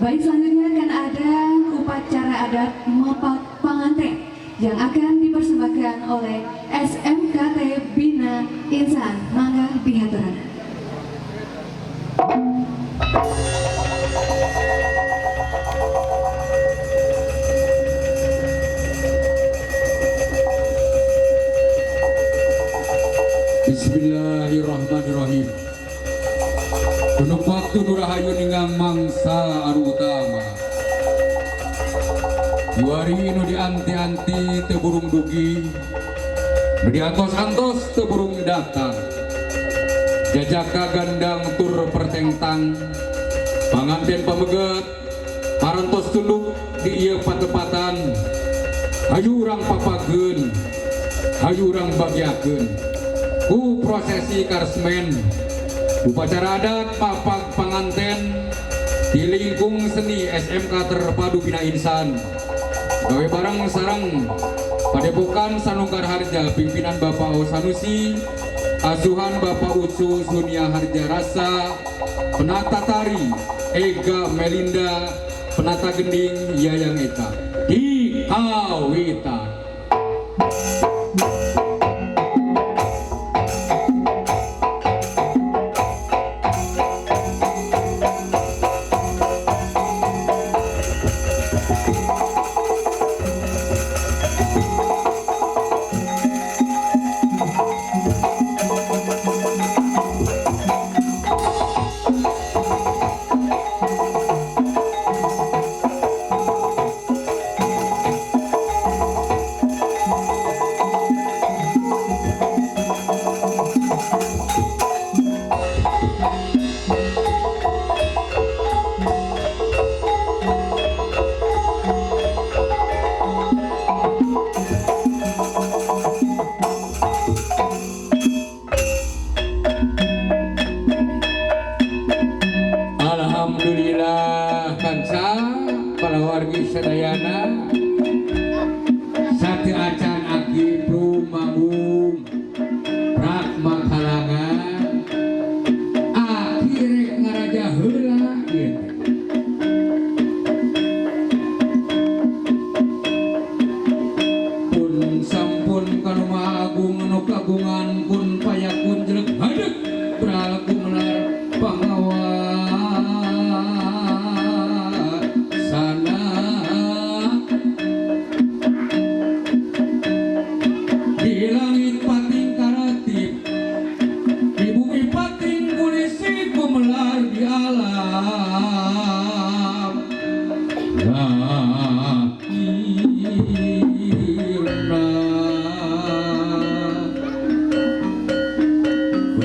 Baik, selanjutnya akan ada upacara adat Mapag Panganten yang akan dipersembahkan oleh SMKT Bina Insan. Mangga dihaturan. Bismillahirrahmanirrahim. Tunuk waktu nurahayu ninggang mangsa anu utama. Juari nu dianti-anti teu burung dugi, nu diantos-antos teu burung datang. Jajaka gandang tur pertengtang, panganten pameget, parantos tunduk di ieu patepatan. Hayu urang papageun, hayu urang bagiakeun. Ku prosesi karesmen, upacara adat mapag panganten di lingkung seni SMK Terpadu Bina Insan. Gawe bareng sareng Padepokan Sanungkar Harja pimpinan Bapak Osanusi, asuhan Bapak Ucu Sunia Harja Rasa, penata tari Ega Melinda, penata gending Yayang Eka di Kawitan. Alhamdulillah kanca palawargi sadayana sateu acan aki prumanggung prak makalangan aki rek ngaraja heula ieu. Pun sampun kanu Maha Agung nu kagungan kun payakun jelek hadek bral gumelar pangawasana di langit pating karatip di bumi pating kulisi gumelar di alam lahirna.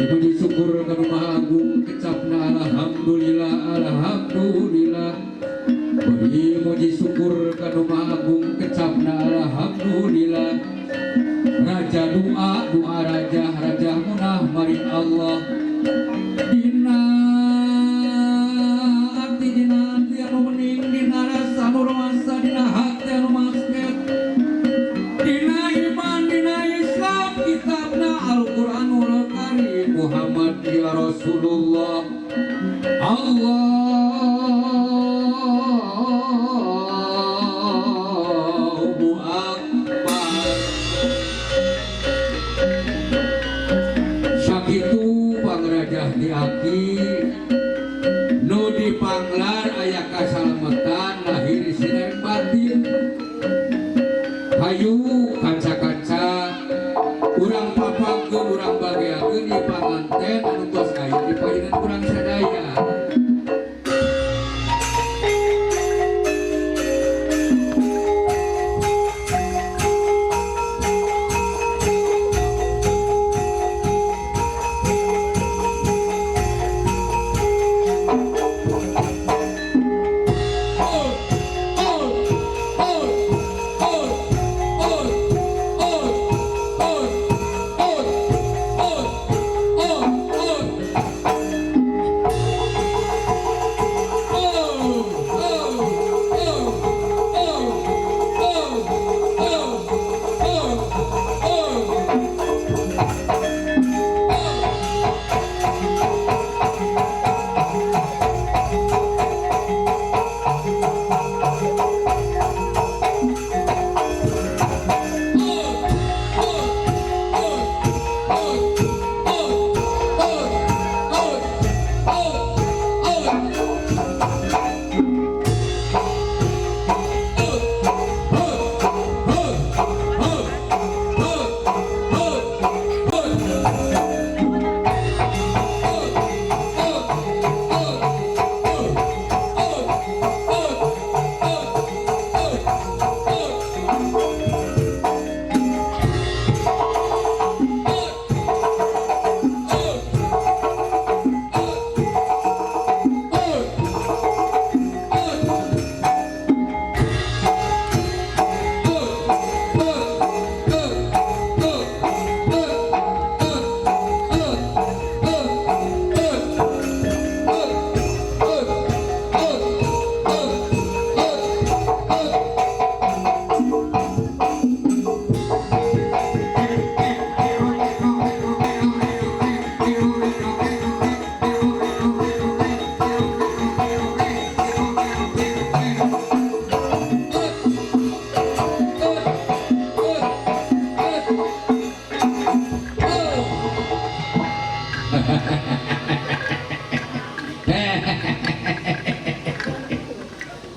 Puji syukur kanu Maha Agung kecapna alhamdulillah alhamdulillah. Beri muji syukur kanu Maha Agung kecapna alhamdulillah. Raja doa doa raja raja munah maring Allah. Dina ati dina ati anu mening dina rasa anu rumasa dina hati anu masket dina iman dina Islam kitabna Al-Qur'anul Karim Muhammad ya Rasulullah.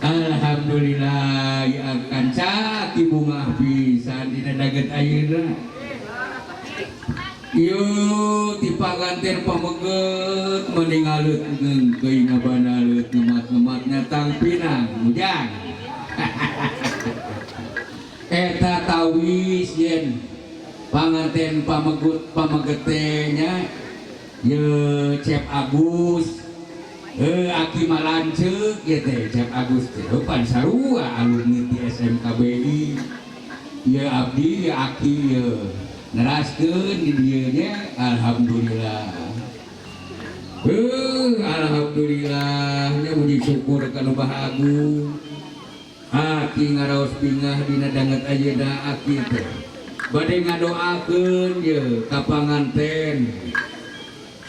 Alhamdulillah ya kanca ki bungah pisan dina daget ayeuna. Ieu ti panganten pameget mending aleut ngeungkeuy ngabanaaleut ngemat-ngemat nyatang pinang mujang. Eta tawis yen panganten pamegut pameget teh nya ye Cep Agus aki mah lanceuk ieu teh Cep Agus teh pan sarua alumni ti SMKBI ye abdi ye aki ye neraskeun di dieu nya alhamdulillah. Alhamdulillah nya muji syukur ka Nu Maha Agung. Aki ngaraos bingah dina danget ayeuna aki teh bade ngadoakeun ye ka panganten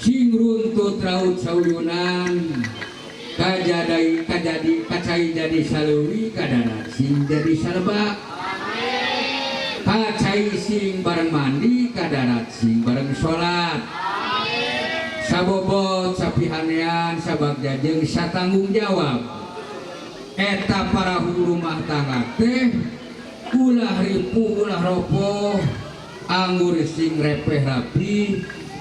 sing runtut raut sauyunan kajadai kajadi kacai jadi saleuwi kadarat sing jadi salebak kacai sing bareng mandi kadarat sing bareng salat sabobot sapihanean sabagja jeung satanggung jawab eta parahu rumah tangga teh ulah ripuh ulah ropoh anggur sing repeh rapi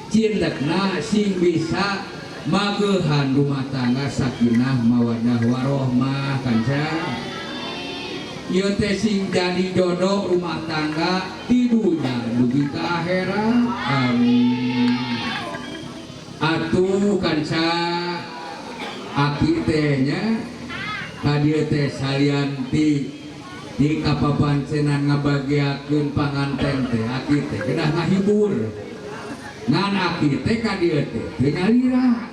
cindekna sing bisa magehan rumah tangga sakinah mawadah warohmah kanca ieu teh sing jadi jodoh rumah tangga di dunya dugi ka akhirat amin. Atuh kanca aki teh nya ka dieu teh salian ti di kapapancenan ngabagiakeun panganten teh aki teh kedah ngahibur ngan aki teh ka dieu teh teu nyalira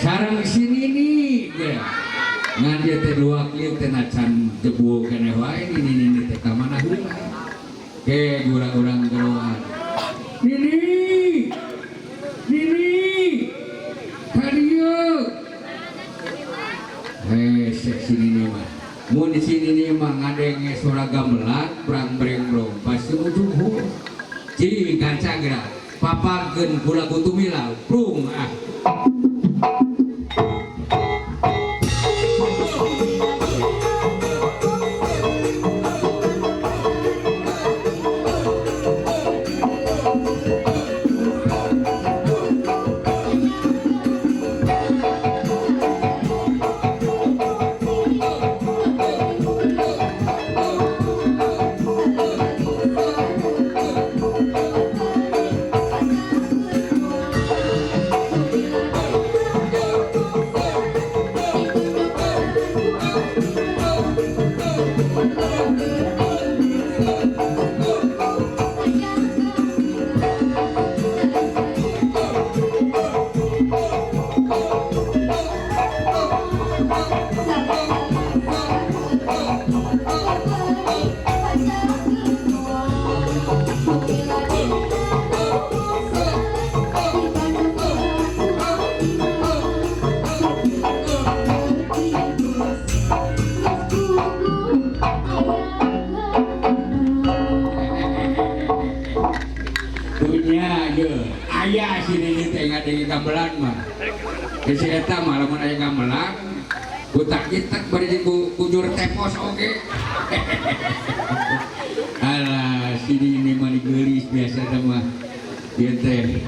sareng si nini ge ngan dieu teh dua kieu teh nacan jebul keneh wae nini nini teh ka mana heula ke urang-urang geroan nini nini ka dieu hese si nini mah mun di sini nini mah ngadenge suara gamelan brang breng brong pasti mujuh cing kanca geura papageun ku lagu tumilaw prung ah. Dunya ye aya sini ni teh ngadenge gamelan mah geus eta mah lamun aya gamelan butak kitek bari jeung kujur tepos oge. Alah sini ini mah geulis biasa mah ieu teh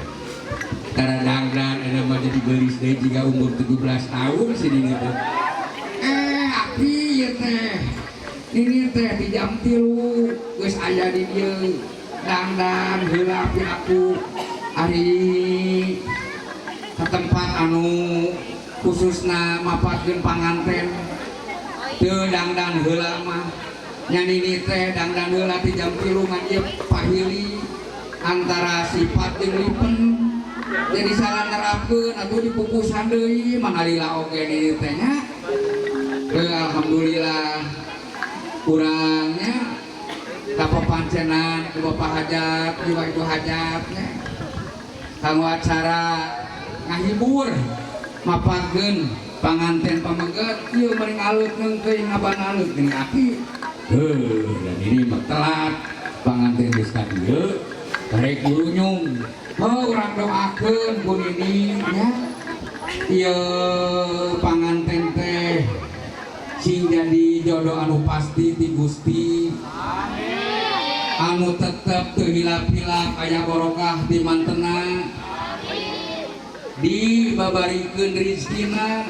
taradangdan eta mah jadi geulis deui jiga umur 17 tahun sini ni teh. Aki ieu teh ini teh di jam 3 geus aya di dieu dangdan heula pi aku ari ka tempat anu khususna mapatkeun panganten teu dangdan heula mah nya nini teh dangdan heula ti jam 3 ngan ieu pahili antara sifat jeung lipen jadi salah nerapkeun atuh dipupusan deui mangalila oge nini teh nya. Alhamdulillah kurangnya kapapancenan ku Bapak Hajat jiwa Ibu Hajat nya kanggo acara ngahibur mapatkeun panganten pameget ieu meuring alut ngeungkeuy ngabanalut geuning aki heuh dan ini mah telat panganten geus ka dieu karek gurunyung heuh urang doakeun ku nini nya ieu panganten teh Jodoh anu pasti ti Gusti. Anu tetep teu hilap-hilap aya barokah di mantena. Dibabarikeun rizkina.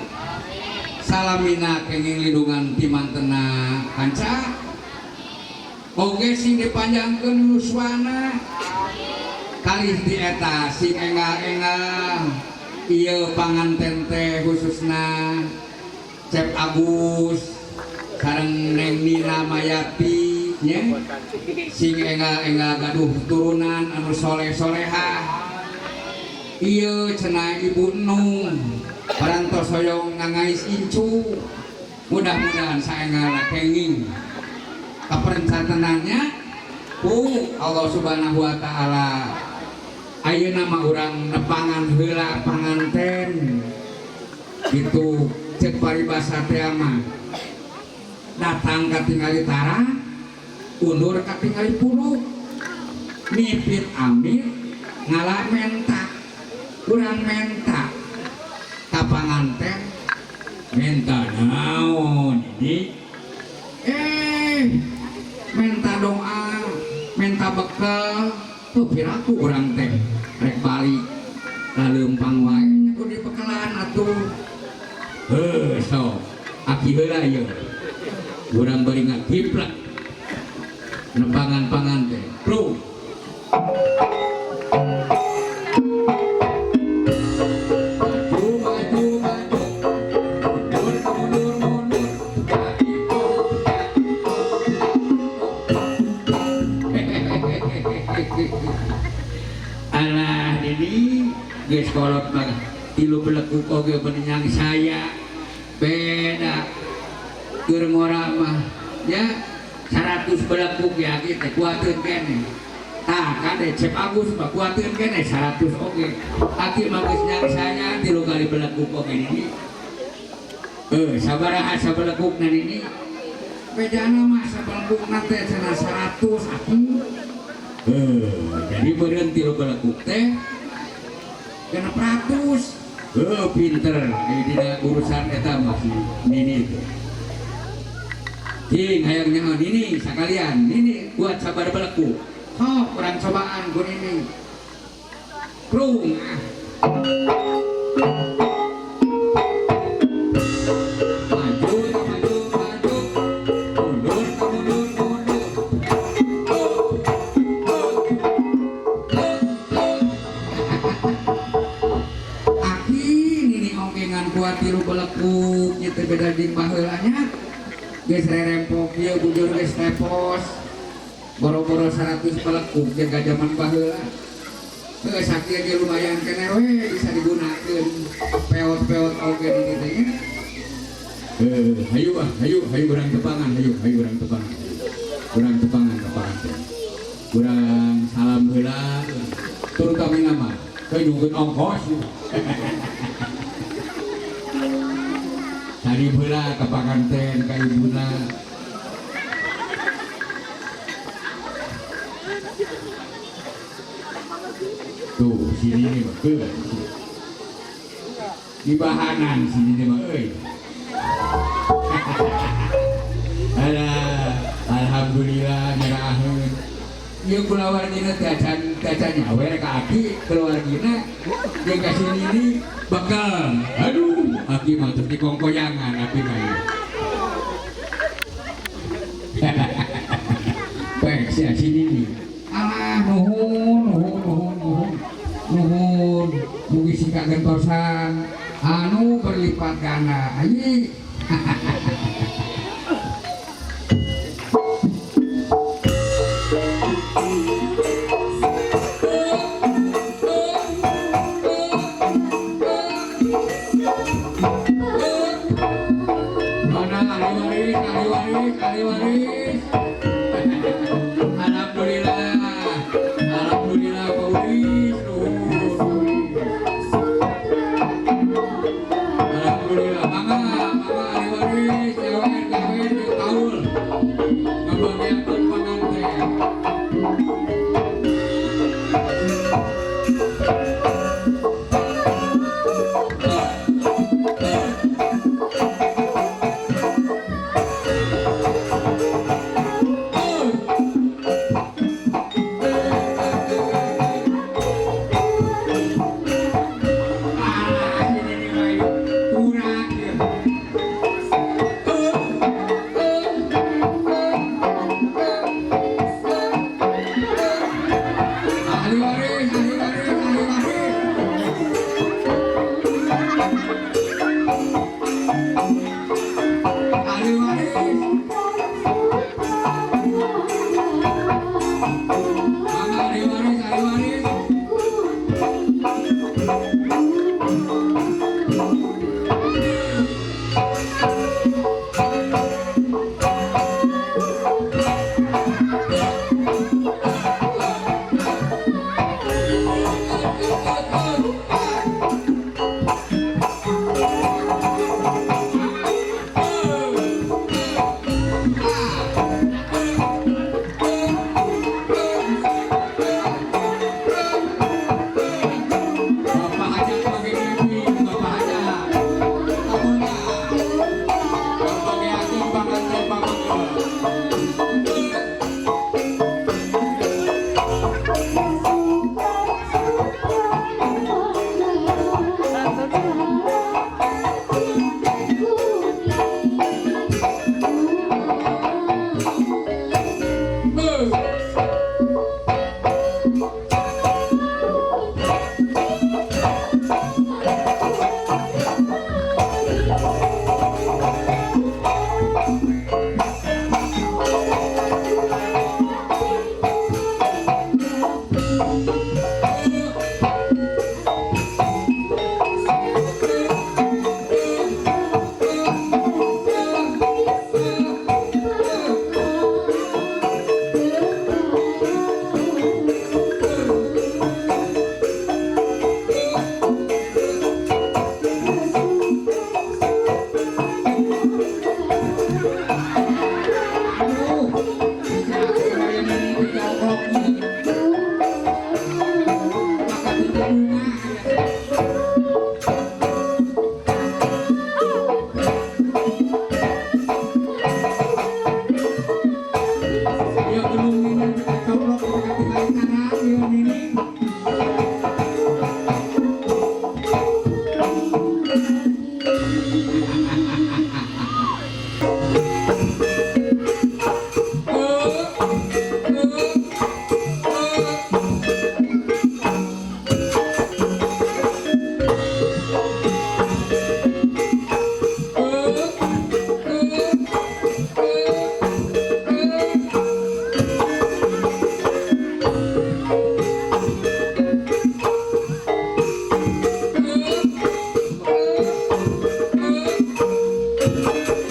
Salamina kenging lindungan ti mantena kanca. Oge sing dipanjangkeun yuswana. Kalih di eta sing enggal-enggal ieu panganten teh khususna Cep Agus sareng Neng Nina Mayati nya sing enggal-enggal gaduh turunan anu soleh-solehah. Ieu cenah Ibu Nung parantos hoyong ngangais incu, mudah-mudahan saenggalna kenging kaperencantenannya ku Allah Subhanahu wa taala. Ayeuna mah urang nepangan heula panganten gitu cek paribasa teh mah datang katingali tara undur katingali puluk mipit amit ngalah menta urang menta ka panganten menta naon ini menta doa menta bekal tuh piraku urang teh rek balik laleumpang wae nya kudu dibekalan atuh. Heuh sok aki heula ieu urang bari ngakiplak nepangan panganten bro. Maju maju maju mundur mundur mundur alah ini geus kolot mah tilu belekuk oge benenyang saya beda keur ngora mah ya 100 belekuk ya kitu kuateun keneh tah kade Cep Agus mah kuateun keneh 100 oge aki mah geus nyang saya tilu kali belekuk oge ini sabaraha sabelekukna nini bedana mah sabelekukna teh cenah 100 aki. Jadi beureun tilu belekuk teh 600. Pinter dina urusan eta mah si Nini itu. Cing hayang nyaho Nini sakalian Nini buat sabar belekuk. Sok urang cobaan ku Nini. Krung ah. Maju maju maju mundur mundur mundur. Aki Nini oge ngan kuat tilu belekuk nya teh beda jeung baheula nya. Geus rerempok ieu bujur geus repos. Boro-boro 100 belekuk jeung ka jaman baheula. Heuh sakieu ge lumayan keneh we bisa digunakeun peot-peot oge di dieu teh nya. Hayu ah, hayu, hayu urang tepangan, hayu, hayu urang tepangan. Urang tepangan ka panganten. Urang salam heula terutama mah heuh nyungkeun ongkos. Tadi heula ka panganten ka ibuna. Tuh sini nih mah heuh. Di bahanan sini nih mah euy. Alah, alhamdulillah nyeraheun. Ieu kulawargina teh acan teh acan nyawer ka aki keluargina jeung ka sini ini bekal. Aduh, aki mah terus dikongkoyangan aki mah ieu. Baik, sia sini nih. Alah, nuhun, nuhun, nuhun, nuhun. Nuhun, mugi sing kagentosan anu berlipat ganda. Ayi. Mana ahli waris, ahli waris, ahli waris. Alhamdulillah, alhamdulillah Pak Uris, nuhun. Alhamdulillah, mangga, mangga ahli waris, jawen, jawen, jeung kaul. Ngabagiakeun panganten. Thank